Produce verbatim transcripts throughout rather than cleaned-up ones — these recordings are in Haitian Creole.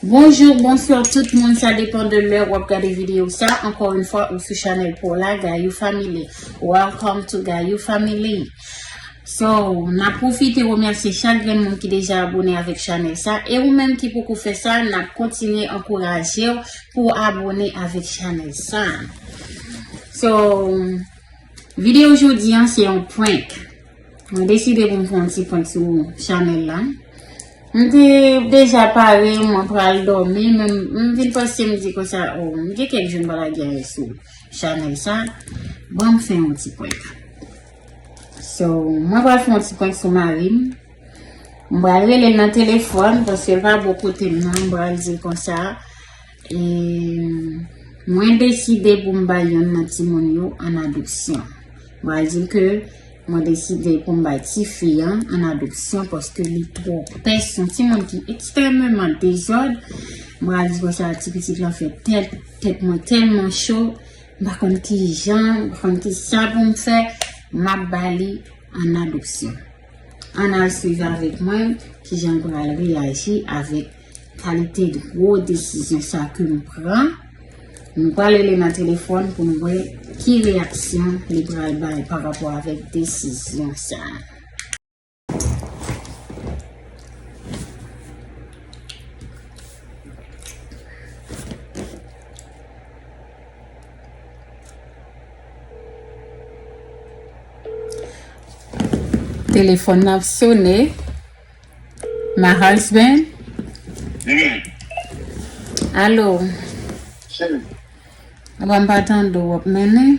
Bonjou, bonswa tout moun, sa depann de lè w ap gade videyo sa. Ankò yon fwa, ou sou chanèl pa w la, Gayou Family. Welcome to Gayou Family. So, n ap pwofite remèsye chak grenn moun ki deja abone avèk chanèl sa. E ou menm ki poko fè sa, n ap kontinye ankouraje w pou w abone avèk chanèl sa. So, videyo jodi an, se yon prank. Mwen deside pou m fè yon ti prank sou chanèl la. M te deja pare, mwen pral dòmi, men m vin panse, m di konsa, oh, m gen kèk jou m pa lage anyen sou chanèl sa. Ban m fè yon ti prank. So, mwen pral fè yon ti prank sou mari m. M pral rele l nan telefòn, paske l pa bò kote m nan, m pral di l konsa. E, mwen deside pou m bay yonn nan timoun yo an adopsyon. Mwen di l ke mwen deside pou m bay tifi an an adopsyon paske li twò pès, yon timoun ki ekstrèmeman dezòd. Mwen di konsa, ti pitit lan fè tèt, tèt mwen tèlman cho, m pa konn ki jan, m pa konn ki sa pou m fè, m ap ba li an adopsyon. Ann al swiv avèk mwen kijan l pral reyaji avèk kalite gwo desizyon sa ke m pran. Nou pral rele nan telefòn pou nou wè ki reyaksyon li pral bay pa rapò avèk desizyon sa. Telefòn nan ap sone. My husband? Alo? Cheri. Apa m pa tande w, w ap mennen?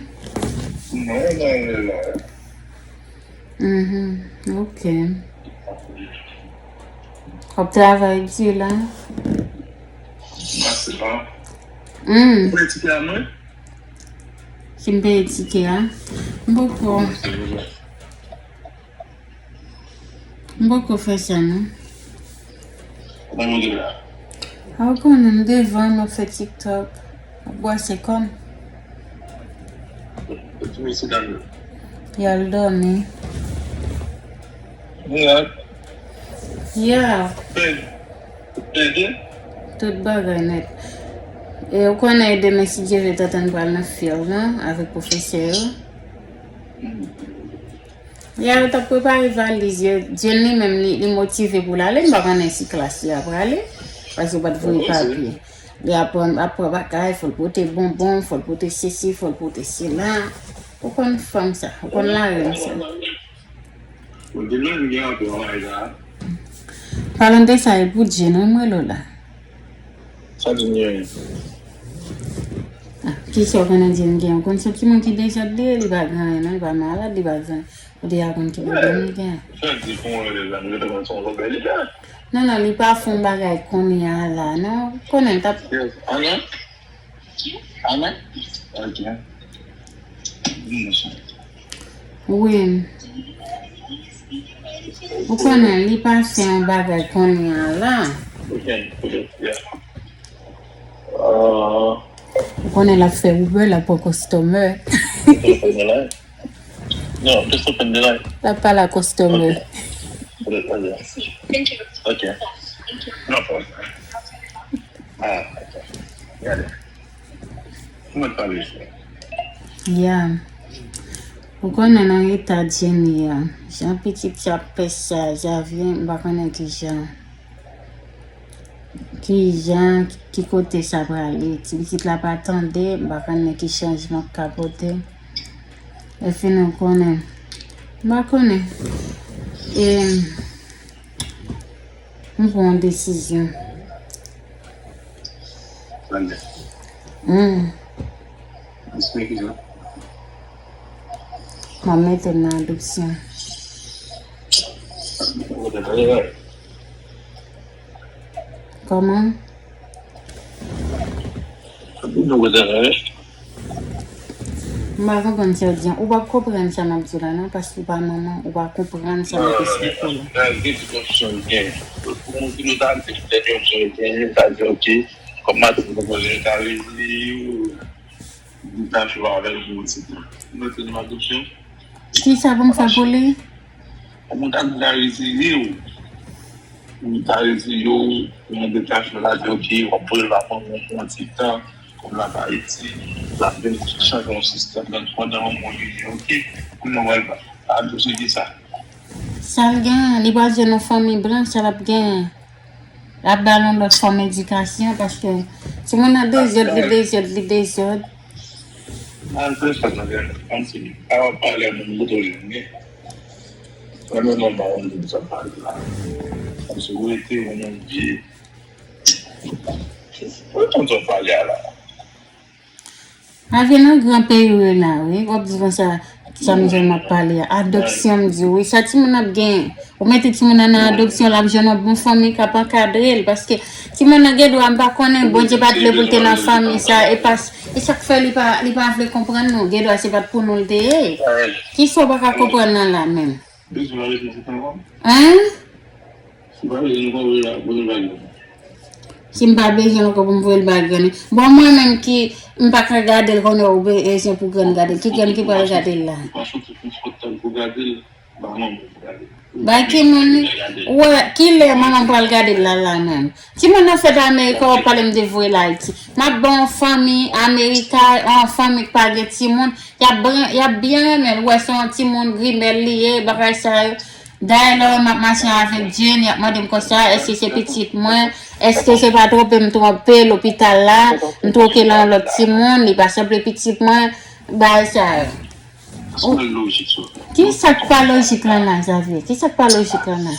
Non, non, non, non. Mhm, ok. W ap travay di la? Mwen se pa. Hmm. Ou peye tike a mwen? Si m peye tike a? M poko. M poko fè sa non. Kòman nou gen la? A w konnen m devan m ap fè TikTok, m ap bwase kò m. Ti mesye dam yo. Y al dòmi. Mwen. Yeah. Bèl. Bèl. Tout bagay nèt. E ou konnen demen si Dye vle tenten pral nan field lan avèk pwofesè yo. Ya, yo t ap prepare valiz yo. Jenn li menm, li, li motive pou l ale. M pa konnen si klas li ap prale. Paske yo pa t voye papye. Li ap pran, ap pran bagay, fò l pote bonbon, fò l pote sesi, fò l pote sela. Ou konn fanm sa, ou konn larenn sa. Palan de sa, e pou Jenn, wi, m rele w la. Sa di m gen? Ah, kisa w konnen di m gen? Ou konn se yon timoun ki dezòde, li pa gen anyen non, li pa malad, li pa gen anyen. Ou deja konn ki pwoblèm li gen. Sa di pou mwen deja, m gentan konn se yon lòbè li fè. Non, non, li pa fè yon bagay kounye a la, non. Konnen l t ap. Yes, Ana? Ana? Ok. Wi. Ou konnen li pa fè yon bagay kounye a la. Ok, ok, yeah. Ah. Ou konnen l ap fè Uber, l ap pran customer. Customer la? Non, just open the line. L ap pale a customer. Ok. Ok. No problem. Ah, ok. Gade. Mwen pale isit. Ya. Ou konnen nan eta Jenny a. Jan pitit sa ap pès sa, Xavier, m pa konnen ki jan. Ki jan, ki kote sa prale. Ti pitit la pa tande, m pa konnen ki chanjman k ka pote. Epi nou konnen. M pa konnen. E, m pran yon desizyon. Tande. Hmm. Espere ki jan? M ap mete l nan adopsyon. Ou te tande, wi. Kòman? Ou te tande, wi. M pa konprann sa w di an. Ou pa konprann sa m ap di w la non, paske ou pa manman, ou pa konprann sa m ap esplike w la. Gen ti konfizyon ki genyen. Pou moun ki nou ta di, gen ti konfizyon ki genyen, ta di, ok, kòm madanm poko jwenn kariz li, ou ta fè avè l pou yon ti tan. Ou mete nan adopsyon. Kisa pou m fè pou li? Kòm ou ta di kariz li, wi. Sa vle di, yo pran detachman la, di, ok, w ap voye l pa pou yon ti tan, kòm l ap Ayiti, l ap vin chanje yon sistèm nan pandan yon mwa, li di, ok, kounye a w al ba. A, dosye ki sa? Sa l gen, li pral jwenn yon fanmi blanch, sa l ap gen. L ap ba l yon lòt fòm edikasyon, paske timoun nan dezòd, li dezòd, li dezòd. Malgre sa, mwen gen, kòmsi, pa w ap pale a moun kote w jwenn li. Mwen menm, mwen pa konn sa w pale la. Kòmsi ou rete yon moun vye. Ou konn sa w pale a la. Avye nan gran peyi w ye la, wi. W ap di konsa, sa m jwenn m ap pale a. Adopsyon, m di, wi. Sa timoun ap gen. Ou mete timoun nan nan adopsyon, l ap jwenn yon bon fanmi k ap ankadre l. Paske timoun nan gen dwa, m pa konnen, Bondye pa t vle pou l te nan fanmi sa. E pa, e sa k fè li pa, li pa vle konprann nou. Gen dwa se pa t pou nou l te ye. Kisa w pa ka konprann nan la menm? Hein? Si m pa bezwen l ankò pou m voye l ba grann. Bon, mwen menm ki m pa ka gade l, konnen ou bezwen pou grann gade l. Ki grann ki pral gade l la? Bay ki moun li? Wè, ki lè manman m pral gade l la, la menm? Timoun nan fèt Amerik, w ap pale m de voye l Ayiti. M ap ba yon fanmi Amerika, yon fanmi ki pa gen timoun. Y ap byen, y ap byen renmen l. Ou wè se yon timoun grimèl li ye, bagay sa yo. Dayè lè w wè m ap mache avèk Jenny, y ap mande m konsa, èske se pitit mwen? Èske se pa twonpe m twonpe lopital la? M twoke l yon lòt timoun, li pa sanble pitit mwen, bagay sa yo. Sa lojik sa. Ki sa k pa lojik lan la, Xavier? Ki sa k pa lojik lan la?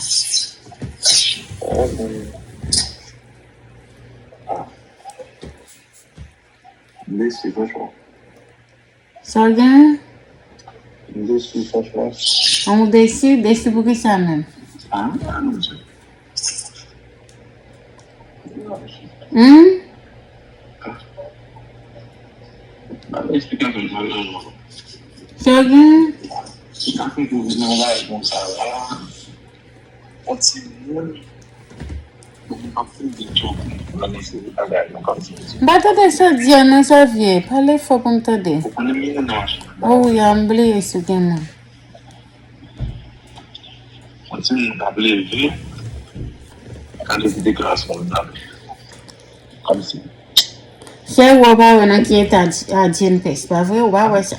M desi, franchman. Sa w gen? M desi, franchman. An, ou desi? Desi pou ki sa menm? Ah, ah, non, sa. Hmm? Ba m eksplikasyon sa nan non. Sa w gen? Sa fè ke w vin nan bagay konsa la. Yon timoun. Bon, m pa fin di tout. Nan yon seri bagay, nan kòmsi. M pa tande sa w di a non, Xavier. Pale fò pou m tande. Ou konnen m gen nan machin. Oh wi, a m bliye si w gen nan. Yon timoun k ap leve, gade ki deklarasyon l ap fè. Kòmsi. Sè ou pa wè nan ki eta J-, a Jenn Pès, pa vre? Ou pa wè sa?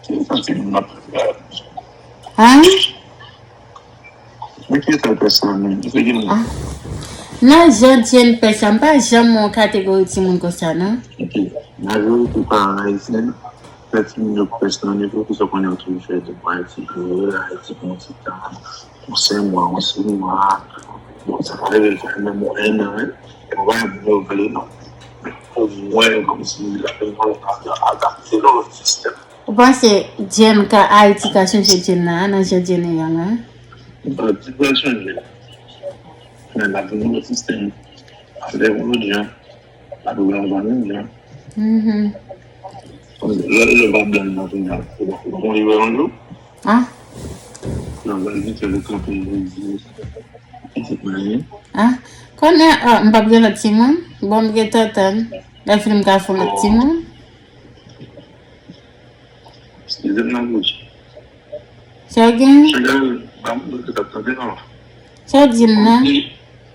Ki eta timoun ap fè? Hein? Men ki eta pès la menm? Ki se ki moun? Ah. Nan jan Jenn Pès la, m pa janm wè yon kategori timoun konsa, non. Ok. Majorite paran ayisyen fè timoun yo pès nan nivo ki sa konnen yo toujou fè de mwa, ti kou, Ayiti pou yon ti tan, yon senk mwa, yon sis mwa. Bon, sa ka rive l fè menm yon ennan, wi. E pa yon moun yo vle, non. Men omwen, kòmsi, l ap vin yon lòt adapte nan lòt sistèm. Ou panse Jenn ka, Ayiti ka chanje Jenn nan, nan jan Jenn ye an la? Bon, ti pral chanje. Men l ap vin yon lòt sistèm. Ap vin yon lòt jan. Ap vin yon lòt jan. Mhm. Lè, lè pa blan nan kounye a, ou pa, ou pa konn li wè yon jou? Ah. Nan pral vin fè l kanpe, li di, pitit mwen ye. Ah. Konnen, ah, m p ap gen lòt timoun? Bon, m gen tantann. Lè fini m ka fè yon lòt timoun. Eskize m nan bouch. Sa w gen? Chagrin, pa moun ki t ap tande non. Sa w di m nan?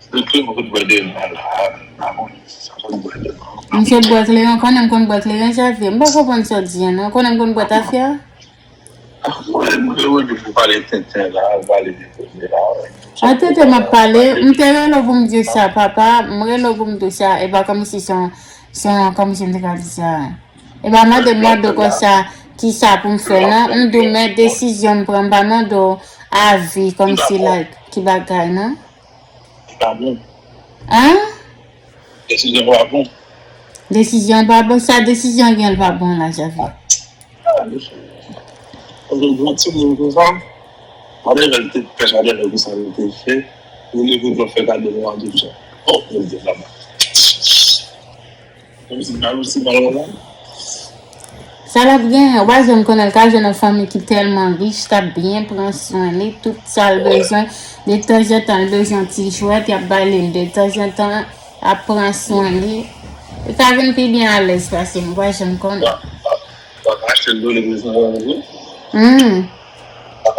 Se kleyon sot bwè devan la, pa moun sa sot bwè devan. M sot bwè kleyon, konnen m konn bwè kleyon, Xavier. M pa konprann sa w di an non. Konnen m konn bwè tafya? Ah, mwen, mwen, mwen, pou pale tenten la, pale de koze la, wè. A tenten m ap pale, m te rele w pou m di w sa, papa, m rele w pou m di w sa, e pa kòmsi se yon, se yon, kòmsi m te ka di sa. E pa mande m, mande w konsa, ki sa pou m fè, non. M di w, men desizyon m pran, m pa mande w avi, kòmsi, like, ki bagay, non. Li pa bon. Hein? Desizyon pa bon. Desizyon pa bon. Sa desizyon gen l pa bon la, Xavier? Ah, mesye. Paske yon timoun konsa, mwen te fè l te pès, mwen te fè l konsa, li te fè. Li leve pou fè kado mwen an tou sa. Oh, mwen di la. Kòmsi jalousi pa wè la. Sa l ap genyen, ou pa janm konnen, l ka jwenn yon fanmi ki tèlman rich, k ap byen pran swen li, tout sa l bezwen. Detanzantan, l bezwen yon ti jwèt, y ap ba li l. Detanzantan, ap pran swen li. Li ka vin pi byen alèz pase m, ou pa janm konnen. Wa, wa, wa ka achte l dole pou li sanble avèk ou? Hmm.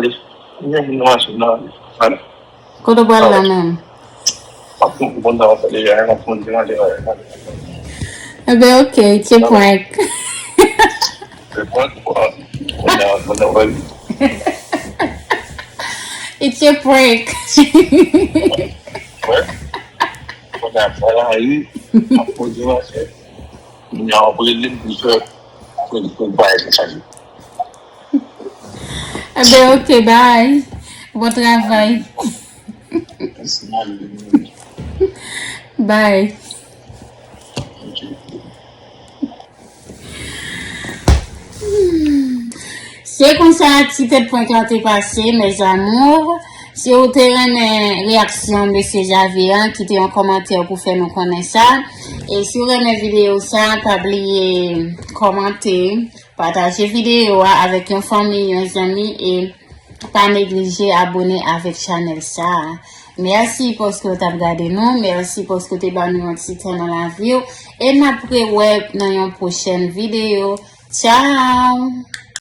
ale. Mwen vin nan machin nan ale. Kote w pral la menm? Mwen konn sa w ap fè deja, mwen konn di manje. Ebyen, ok, se prank. Se prank kwa? Mwen nan mwen nan wè. It's a prank. Prank? Mwen nan pale a ri. Mwen konn di manje. Mwen nan wè li pou fè pou pou bay se chaje. Ebyen, ok, bye. Bon travay. Bye. Se konsa ti tèt prank la te pase, mes amours. Si w te renmen reyaksyon mesye Javier an, kite yon kòmantè pou fè nou konnen sa. E si w renmen videyo sa, pa bliye kòmante, pataje videyo a avèk yon fanmi, yon zanmi, e pa neglije abone avèk chanèl sa. Mèsi paske w t ap gade nou, mèsi paske w te ba nou yon ti tan nan lavi w. E n ap rewè nan yon pwochèn videyo. Tchao!